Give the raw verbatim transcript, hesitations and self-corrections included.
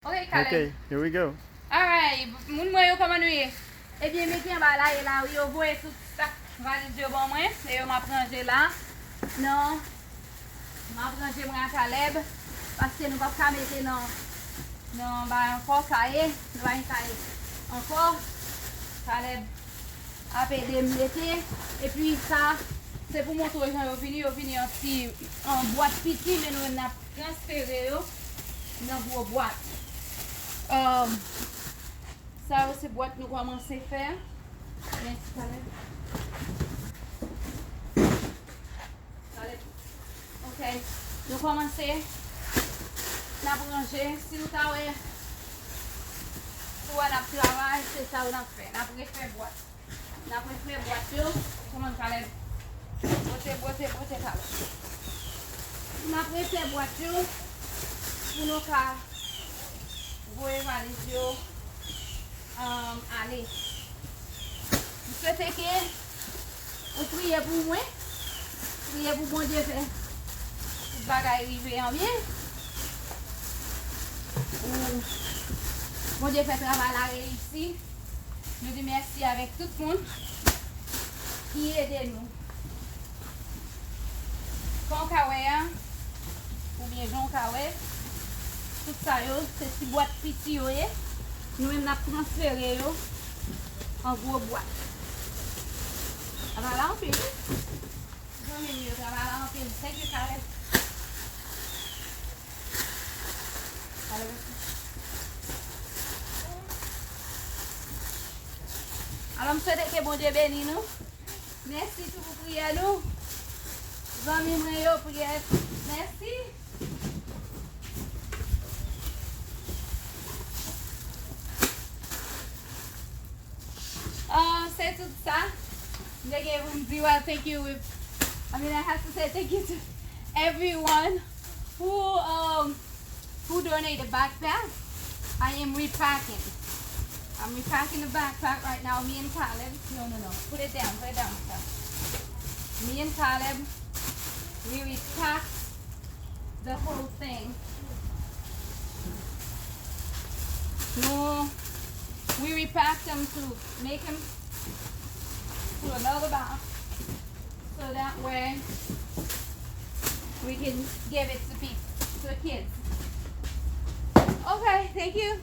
Ok, Caleb. Ok, here we go. Alright, moun mwen yo, kòman nou ye? Ebyen, men ki anba la, e la, wi, yo voye tout sak valiz yo ban mwen, e yo m ap ranje la. Non, m ap ranje mwen a Caleb, paske nou p ap ka mete nan, nan bay ankò, kaye, nou bay kaye ankò. Caleb ap ede m mete, epi sa, se pou montre w jan yo vini, yo vini an ti, an bwat piti, men nou menm n ap transfere yo nan gwo bwat. Um, sa yo se bwat nou kòmanse fè. Men ti Caleb. Caleb. Ok. Nou kòmanse. N ap ranje. Si nou ta wè, si w wè n ap travay, se sa yo n ap fè. N ap refè bwat. N ap refè bwat yo. Kòman, Caleb? Bwote, bwote, bwote, Caleb. N ap refè bwat yo pou nou ka voye valiz yo, um, ale. M swete ke ou priye pou mwen. Priye pou Bondye fè tout bagay rive an byen. Pou Bondye fè travay la reyisi. Nou di mèsi avèk tout moun ki ede nou. Kon w ka wè a, oubyen jan w ka wè, tout sa yo, se ti bwat piti yo ye. Nou menm n ap transfere yo an gwo bwat. Travay la anpil wi. Zanmi m yo, travay la anpil. Thank you, Caleb. Caleb. Alò, m swete ke Bondye beni nou. Mèsi tou pou priyè nou. Zanmi mwen yo, priyè. Mèsi. Ah, se tout sa. M te gen pou m di, well, thank you. I mean, I have to say thank you to everyone who, um, who donated backpack. I am repacking. I'm repacking the backpack right now. Me and Caleb. No, no, no. Put it down. Put it down, sir. Me and Caleb, we repacked the whole thing. No, we repacked them to make them to another box, so that way we can give it to people, to the kids. Okay, thank you.